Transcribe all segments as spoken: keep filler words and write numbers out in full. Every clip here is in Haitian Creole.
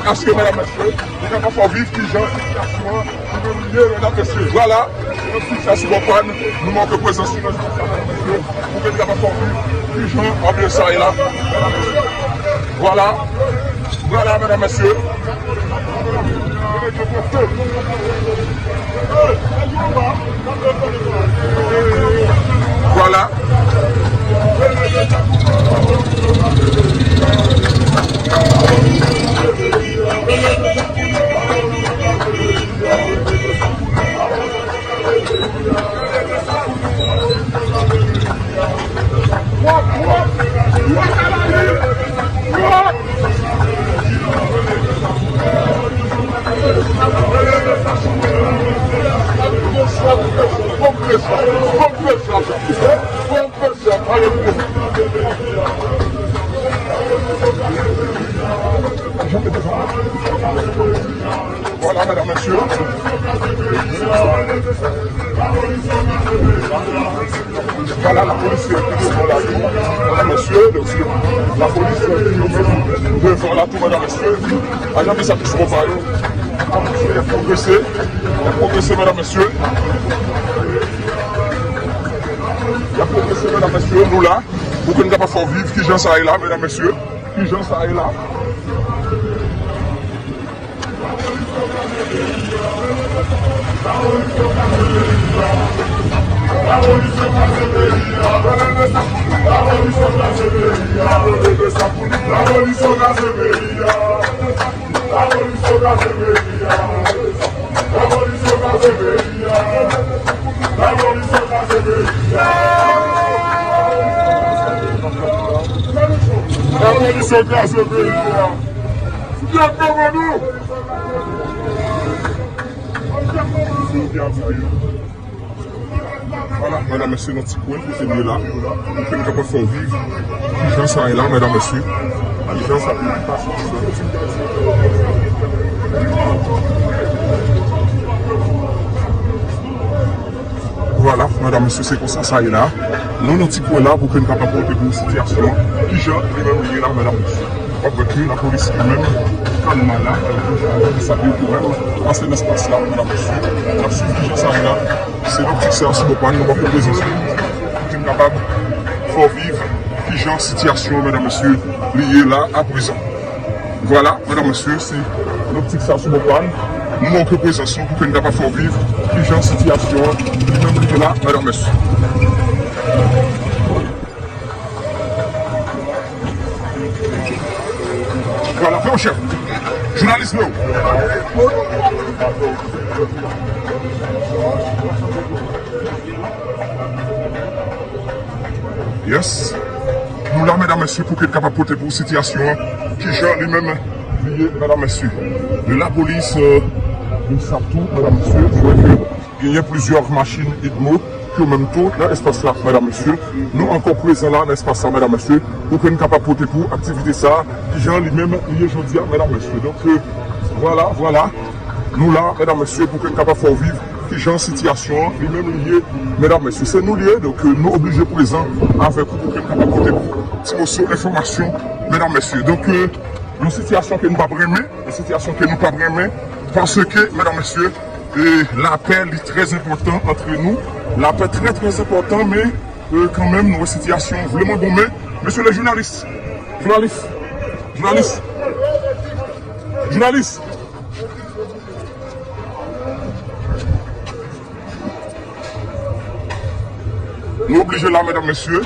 Aske, medam, mesye, li kapab fè w viv kijan sitiyasyon an, nou menm li ye, medam, mesye. Vwala, se yon ti sa sou bò pa n, nou montre prezans nou nan sitiyasyon, medam, mesye, pou ke li kapab fè w viv kijan anbyans sa ye la, medam, mesye. Vwala, vwala, medam, mesye. Vwala. Vwala, medam, mesye. Vwala, lapolis ki devan la tou, medam, mesye. Donk, lapolis ki devan la tou, medam, mesye. Ajan de sa ki sou pa yo. Y ap pwogrese, y ap pwogrese, medam, mesye. Y ap pwogrese, medam, mesye. Nou la, pou ke n kapab fè w viv kijan sa ye la, medam, mesye. Kijan sa ye la. Lapolis yo kraze peyi a. Vwala, medam, mesye, nan ti kwen kote m ye la, pou ke n kapab fè w viv kijan sa ye la, medam, mesye. Kijan sa ye pase. Vwala, medam, mesye, se konsa sa ye la. Nou nan ti kwen la pou ke n kapab pote pou sitiyasyon an. Kijan li menm li ye la, medam, mesye. W ap wè ke lapolis li menm kalman la, sa yo tou menm pase nan espas la, medam, mesye. N ap swiv kijan sa ye la. Se yon ti sa sou bò pa n, nou ap fè prezans nou. Pou ke n kapab fè w viv kijan sitiyasyon an, medam, mesye, li ye la aprezan. Vwala, medam, mesye, se loptik sa sou bò pa n. Nou montre prezans nou pou ke n kapab fè w viv kijan sitiyasyon an li menm li ye la, medam, mesye. Vwala, fè yon chèf. Jounalis nou. Yes. Nou la, medam, mesye, pou ke n kapab pote pou sitiyasyon an. Kijan li menm li ye, medam, mesye. Lapolis, euh, vin sa tou, medam, mesye. Nou wè ke genyen plizyè machin UDMO, ki yo menm tou nan espas la, medam, mesye. Nou ankò prezan la nan espas la, medam, mesye, pou ke n kapab pote pou aktivite sa, kijan li menm li ye jodi a, medam, mesye. Donk, euh, vwala, vwala. Nou la, medam, mesye, pou ke n kapab fè w viv kijan sitiyasyon an li menm li ye, medam, mesye. Se nou li ye, donk, euh, nou oblije prezan avèk ou pou ke n kapab pote pou ti moso enfòmasyon, medam, mesye. Donk, euh, yon sitiyasyon ke nou p ap renmen, yon sitiyasyon ke nou p ap renmen, paske, medam, mesye, e lapè li trè enpòtan antre nou. Lapè trè, trè enpòtan, men, euh, kanmenm, nou wè sitiyasyon an vrèman bon. Men, mesye le jounalis, jounalis, jounalis, jounalis. Nou oblije la, medam, mesye.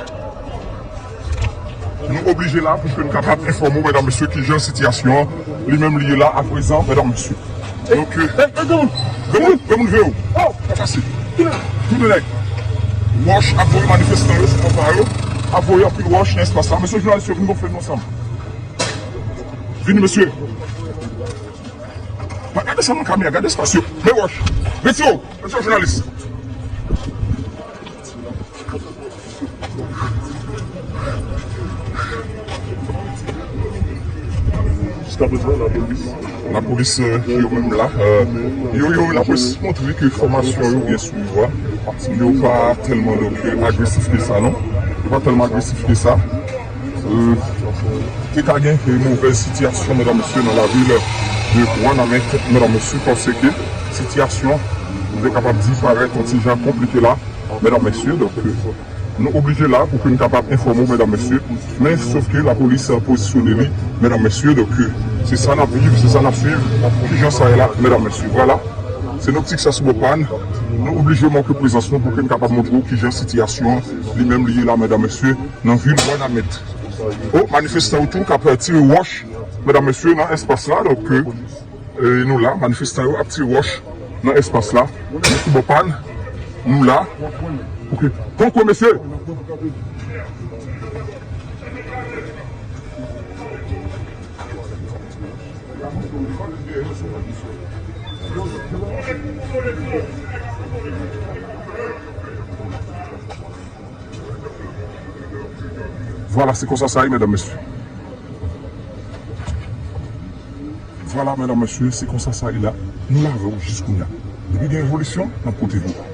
Nou oblije la pou ke n kapab enfòme w, medam, mesye, kijan sitiyasyon an li menm li ye la aprezan, medam, mesye. Donk, euh, granmoun, granmoun, veye w. Pa fasil. Tounen nèg. Wòch ap voye manifestan yo, se konpa yo. Ap voye anpil wòch nan espas la. Mesye jounalis yo, vin gonfle nou ansanm. Vini, mesye. Pa gade sèlman kamera, gade espas yo. Men wòch. Retire w. Retire w, jounalis. Jiskaprezan, lapolis. Lapolis, euh, yo menm la, euh, yo, yo, lapolis montre ke fòmasyon yo byen swiv, yo pa tèlman, donk, euh, agresif ke sa, non. Yo pa tèlman agresif ke sa. Euh, Te ka gen, e, movèz sitiyasyon, medam, mesye, nan lavil de Wanament, medam, mesye, paske sitiyasyon, nou te kapab di, parèt yon ti jan konplike la, medam, mesye. Donk, e, nou oblije la pou ke nou kapab enfòme w, medam, mesye. Men, sof ke lapolis, e, pozisyone li, medam, mesye. Donk, e, se sa n ap viv, se sa n ap swiv. Kijan sa ye la, medam, mesye? Vwala. Se nou ki sa sou bò pa n. Nou oblije manke prezans nou pou ke nou kapab montre w kijan sitiyasyon an li menm li ye la, medam, mesye, nan vil Wanament. O, manifestan yo tou k ap tire wòch, medam, mesye, nan espas la. Donk, e, e, nou la, manifestan yo ap tire wòch nan espas la. Nou sou bò pa n, nou la. Ok. Pran kwen, mesye. Vwala, se konsa sa ye, medam, mesye. Vwala, medam, mesye, se konsa sa ye la. Nou la avè w jis kounye a. Depi gen evolisyon, n ap pote pou ou.